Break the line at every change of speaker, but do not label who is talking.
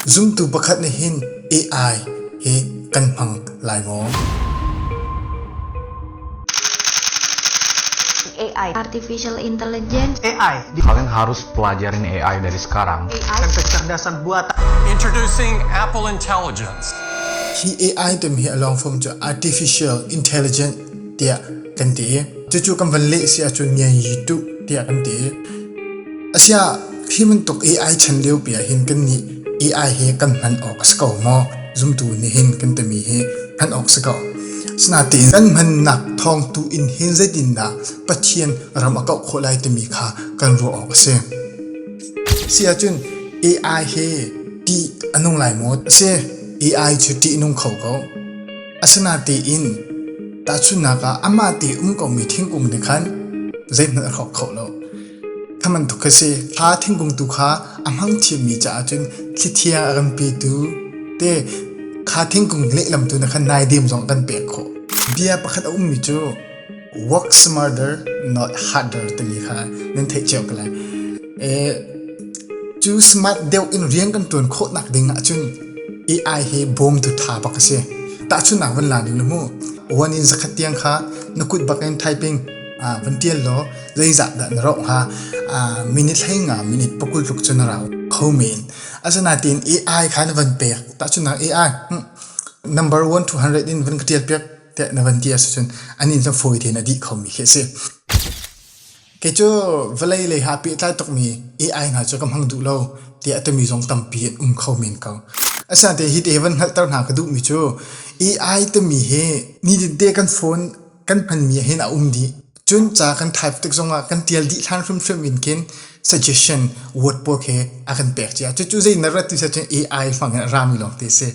Zumtu pakhat nih hin AI hi kan hmang lai maw?
AI,
Artificial intelligence,
AI,
Kalian harus pelajarin AI dari sekarang.
AI,
dan kecerdasan buatan.
Introducing Apple Intelligence.
Hi AI timi hi a long form cu artificial intelligence tiah kan ti. Cucu kan van leh si ahcun ngian yi tu tiah kan ti. Asiah hi bantuk AI chan liopi ah hin kannih AI hi kan hman awk a si ko maw? Zumtu nih hin kan timi hi hman awk si ko. Asinain kan hmannak thawng tu in hin zeitindah Pathian ram a kauh khawh lai timi kha kan ruah awk a si. Si ahcun AI hi ṭih a nung lai maw? A si, AI cu ṭih a nung kho ko. Asinain tahchunhnak ah amah te um komi thingkung nih khan zeihmanh a hrawk kho lo. Kha bantuk kha si. Thla thingkung tu kha a hmang thiammi caah cun thlithiang a kan petu te kha thingkung lehlam tu na khan naidem zong a kan pek khawh. Bia pakhat a ummi cu work smarter not harder timi kha nan theih cio ko lai. Cu smart deuh in rian kan ṭuan khawhnak ding ahcun AI hi bawmtu ṭha bak a si. Tahchunhnak van la ning law mu. One in zakhat tiang kha na kut bak in typing van ṭial law zeizah dah na rauh hnga? Minute 15 minute pakul tluk cu na rau kho men. Asinain AI kha na van pek. Tahchunhnak AI number 1 to 100 in van ka ṭial piak tiah na van ti ahcun an in cu fawi tein a dih khomi khi a si. Kei cu vawlei lei ha pehtlai tukmi AI hna cu ka hmang duh lo tiah a timi zong tampi an um kho men ko. Asinain hi te van hngalhter hna ka duhmi cu AI timi hi nitinte kan phone kan hmanmi ah hin a um dih. Cun ca kan type tik zongah kan tial dih hlan hrimhrim in khin suggestion word pawl khi a kan pek cia. Cucu zei na rat ti cun AI hmang in a rami lawng te si.